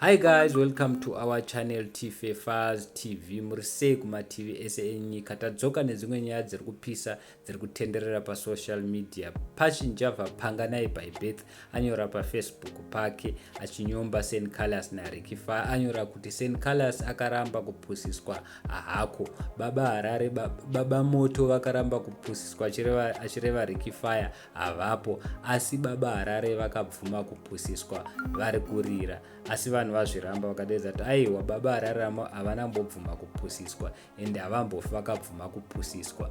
Hi guys, welcome to our channel Tfefaz TV. Muri sei kumativi ese enyika? Tadzoka nedzimwe nyaya dziri kupisa dziri kutenderera pasocial media. Passion Java Panganai by birth anyora paFacebook pake achinyomba Seh Calaz naRicky Fire. Anyora kuti Seh Calaz akaramba kupusiswa hako. Baba Harare, Baba Moto vakaramba kupusiswa, achireva Ricky Fire, havapo, asi Baba Harare vakabvuma kupusiswa, vari kurira. Asi vanhu vazviramba, vakadedza kuti aiwa, Baba Harare havana mbobvuma kupusiswa ende havambofi vakabvuma kupusiswa.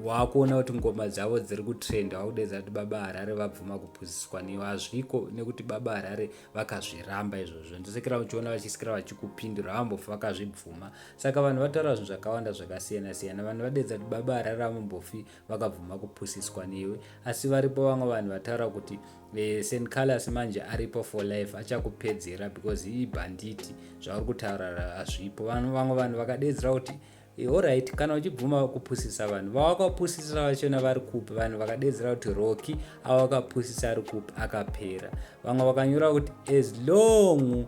Waakuona kuti ngoma dzavo dziri kutrenda, wakudedza kuti Baba Harare vabvuma kupusiswa newe. Hazviko, nekuti Baba Harare vakazviramba izvozvo. Ndosekera uchiona vachisikira vachikupindura, havambofi vakazvibvuma. Saka vanhu vataura zvinhu zvakawanda zvakasiyana siyana. Vanhu vadedza kuti Baba Harare havambofi vakabvuma kupusiswa newe, asi varipo vamwe vanhu vataura kuti Seh Calaz manje aripo for life, achakupedzera because ibhanditi, zvauri kutaura hazvipo. Vamwe vanhu vakadedzera kuti alright, kana uchibvuma kupusisa vanhu, vawakapusisa vachona vari kupi? Vanhu vakadedzera kuti Roki awakapusisa ari kupi? Akapera. Vamwe vakanyora kuti as long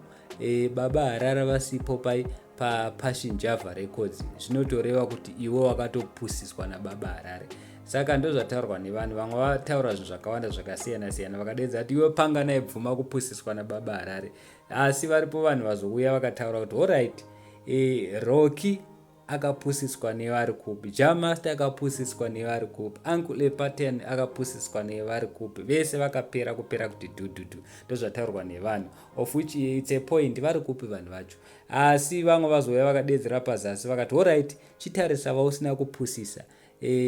Baba Harare vasipo pai paPassion Java Records, zvinotoreva kuti iwe wakatopusiswa naBaba Harare. Saka ndozvataurwa nevanhu. Vamwe vataura zvinhu zvakawanda zvakasiyana siyana, vakadedza kuti iwe Panganai, bvuma kupusiswa naBaba Harare. Asi varipo vanhu vazouya vakataura kuti alright, Roki akapusiswa nevari kupi? Jah Master akapusiswa nevari kupi? Uncle Epatan akapusiswa nevari kupi? Vese vakapera kupera kuti dhudhudhu. Ndozvataurwa nevanhu, of which it's a point. Vari kupi vanhu vacho? Asi vamwe vazouya vakadedzera pazasi vakati alright, chitarisa vausina kupusisa.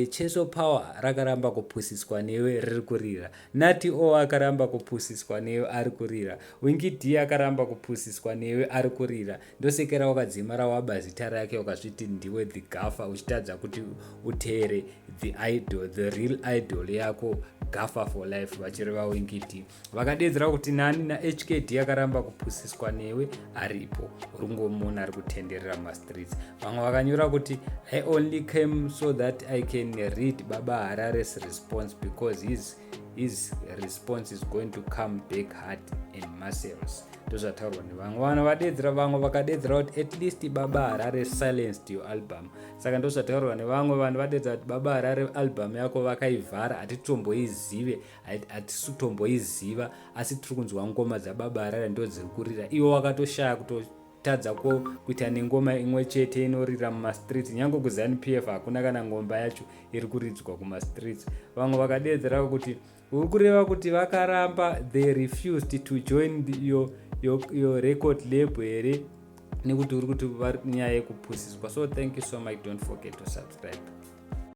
Cheso Power rakaramba kupusiswa newe, riri kurira. Nati O akaramba kupusiswa newe, ari kurira. Winky D akaramba kupusiswa newe, ari kurira. Ndosekera wakadzima rawaba zita rake, wakazviti ndiwe the Gafa, uchitadza kuti uteere the idol, the real idol yako, Gafa for life, vachireva Winky D. Vakadedzera kuti nani naHKD akaramba kupusiswa newe, aripo, uri ngomuna ari kutenderera mumastreets. Vamwe vakanyora kuti I only came so that I can read Baba Harare's response because his response is going to come back hard and muscles. Ndozvataurwa nevamwe vanhu vadedzera. Vamwe vakadedzera kuti at least Baba Harare silenced your album. Saka ndozvataurwa nevamwe vanhu vadedza kuti Baba Harare album yako vakaivhara, hatitomboizive, hatisi kutomboiziva, asi tiri kunzwa ngoma dzaBaba Harare ndo dziri kurira. Iwe wakatoshaya kutotadza kuita nengoma imwe chete inorira mumastreets. Nyange kuZANU PF hakuna kana ngoma yacho iri kuridzwa kumastreets. Vamwe vakadedzera kuti uri kureva kuti vakaramba, they refused to join your record label here, nekuti uri kuti nyaya yekupusiswa? So thank you so much. Don't forget to subscribe.